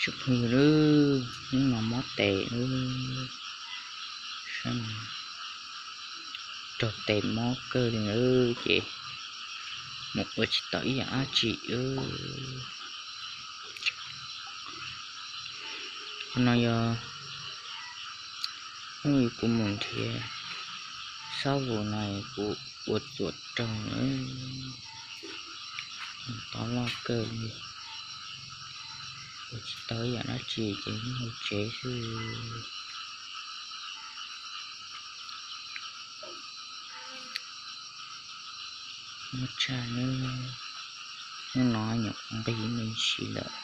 Tsoom phooj ywg, hnub no mob tes, sab no raug tes mob kawg li na, ces mus ua tsis tau ib yam dab tsi. Qhov no yog hnub kuv mus nrhiav sab vus no kuv ua txuas raug na, tau loj kawg li, ua tsis tau ib yam dab tsi ces mus tsev xwb. Muaj tshaj na, hnub no nyuam qhuav nqig me ntsis lawm,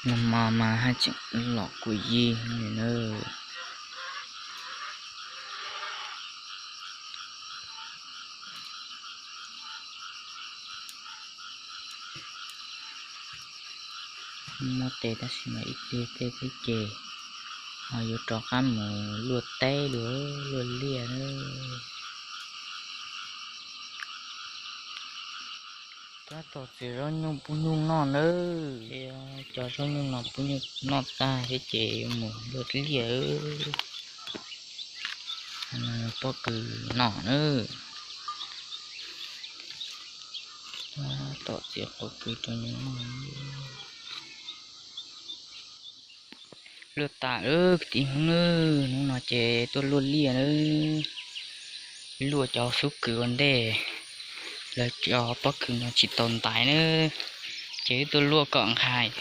nag hmo mas haj tseem los kua yig li na. Mob tes tab sis mas ib pliag tej thiab ces ho yuav rov qab mus luaj teb dua, luaj liaj na. Tab tom txiav zaub nyuj pub nyuj noj nawb. Cov zaub nyuj no pub nyuj noj tag thiab ces yuav mus luaj liaj. Pob kws no na, tab tom txiav pob kws rau nyuj noj. Luaj tas lawm kwv tij Hmoob nawb, hnub no ces tuaj luaj liaj nawb. Luaj cov xub kws ua ntej, lawv cov pob kws no tsis tau ntais nawb, ces wb tuaj luaj kom nqhis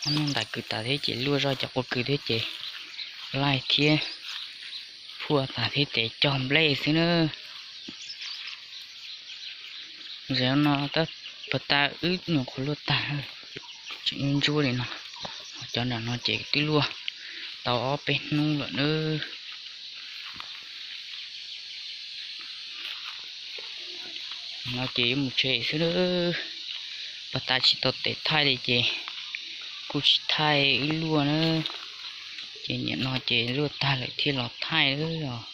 ob nub ntais kws tas thiab ces luaj zoj cov pob kws thiab ces laij thiab phuaj tas thiab ces cog nplej xwb nawb. Zaum no tab, puag ta wb nyuam qhuav luaj tag, tseem ntsuab li no, ho cov nram no ces twb luaj tau ob peb hnub lawm nawb. No ces yuav mus tsev xwb nawb, puag ta tsis tau tes thaij li ces kuj tsis thaij wb luaj nawb, ces nim no ces luaj tag lawm thiaj los thaij nawb.